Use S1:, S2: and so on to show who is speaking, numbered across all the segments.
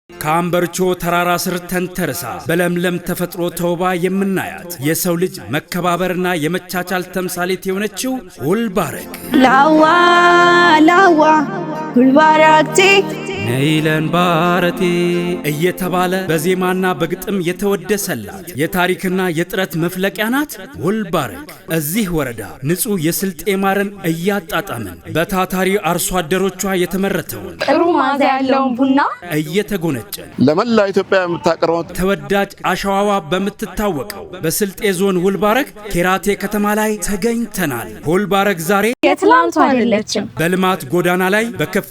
S1: ከአምበርቾ ተራራ ስር ተንተርሳ በለምለም ተፈጥሮ ተውባ የምናያት የሰው ልጅ መከባበርና የመቻቻል ተምሳሌት የሆነችው ውልባረግ
S2: ላዋ ላዋ ጉልባራክቴ
S1: ነይለን ባረቴ እየተባለ በዜማና በግጥም የተወደሰላት የታሪክና የጥረት መፍለቂያ ናት ውልባረግ። እዚህ ወረዳ ንጹሕ የስልጤ ማርን እያጣጣምን በታታሪ አርሶ አደሮቿ የተመረተውን
S3: ጥሩ መዓዛ ያለውን ቡና
S1: እየተጎነጨን
S4: ለመላው ኢትዮጵያ የምታቀርበው
S1: ተወዳጅ አሸዋዋ በምትታወቀው በስልጤ ዞን ውልባረግ ኬራቴ ከተማ ላይ ተገኝተናል። ውልባረግ ዛሬ
S3: የትላንቱ አይደለችም።
S1: በልማት ጎዳና ላይ በከፍተኛ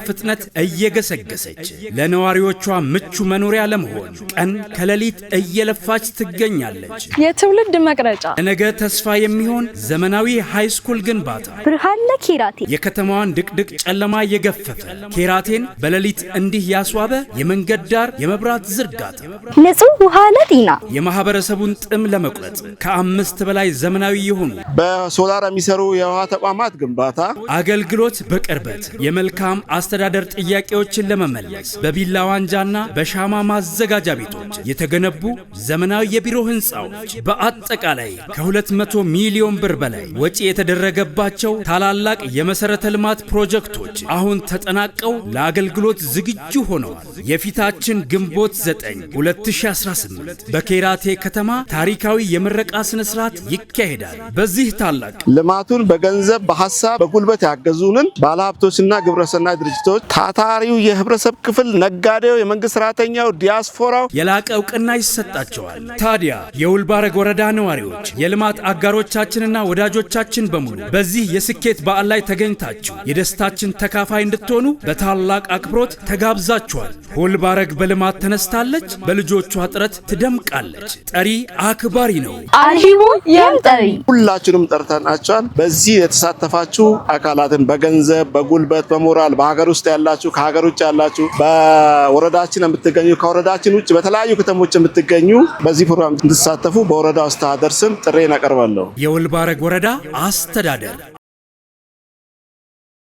S1: ፍጥነት እየገሰገሰች ለነዋሪዎቿ ምቹ መኖሪያ ለመሆን ቀን ከሌሊት እየለፋች ትገኛለች።
S5: የትውልድ መቅረጫ
S1: ለነገ ተስፋ የሚሆን ዘመናዊ high school ግንባታ
S3: ብርሃን ለኬራቴ
S1: የከተማዋን ድቅድቅ ጨለማ እየገፈፈ ኬራቴን በሌሊት እንዲህ ያስዋበ የመንገድ ዳር የመብራት ዝርጋታ
S3: ንጹህ ውሃ ለጤና
S1: የማህበረሰቡን ጥም ለመቁረጥ ከ5 በላይ ዘመናዊ የሆኑ
S4: በሶላር የሚሰሩ የውሃ ተቋማት ግንባታ
S1: አገልግሎት በቅርበት የመልካም አስተዳደር ጥያቄዎችን ለመመለስ በቢላ ዋንጃና በሻማ ማዘጋጃ ቤቶች የተገነቡ ዘመናዊ የቢሮ ህንፃዎች በአጠቃላይ ከ200 ሚሊዮን ብር በላይ ወጪ የተደረገባቸው ታላላቅ የመሰረተ ልማት ፕሮጀክቶች አሁን ተጠናቀው ለአገልግሎት ዝግጁ ሆነዋል። የፊታችን ግንቦት 9 2018 በኬራቴ ከተማ ታሪካዊ የምረቃ ስነ ስርዓት ይካሄዳል። በዚህ ታላቅ
S4: ልማቱን በገንዘብ፣ በሀሳብ፣ በጉልበት ያገዙንን ባለሀብቶችና ግብረሰናይ ድርጅቶች፣ ታታሪው የህብረተሰብ ክፍል፣ ነጋዴው፣ የመንግስት ሰራተኛው፣ ዲያስፖራው
S1: የላቀ እውቅና ይሰጣቸዋል። ታዲያ የውልባረግ ወረዳ ነዋሪዎች፣ የልማት አጋሮቻችንና ወዳጆቻችን በሙሉ በዚህ የስኬት በዓል ላይ ተገኝታችሁ የደስታችን ተካፋይ እንድትሆኑ በታላቅ አክብሮት ተጋብዛችኋል። ውልባረግ በልማት ተነስታለች፣ በልጆቿ ጥረት ትደምቃለች። ጠሪ አክባሪ ነው።
S3: አርሂቡ የምጠሪ
S4: ሁላችሁንም ጠርተናቸዋል። በዚህ የተሳተፋችሁ አካላትን በገንዘብ፣ በጉልበት፣ በሞራል በሀገር ውስጥ ያላችሁ፣ ከሀገር ውጭ ያላችሁ፣ በወረዳችን የምትገኙ፣ ከወረዳችን ውጭ በተለያዩ ከተሞች የምትገኙ በዚህ ፕሮግራም እንድትሳተፉ በወረዳው አስተዳደር ስም ጥሪዬን አቀርባለሁ።
S1: የውልባረግ ወረዳ አስተዳደር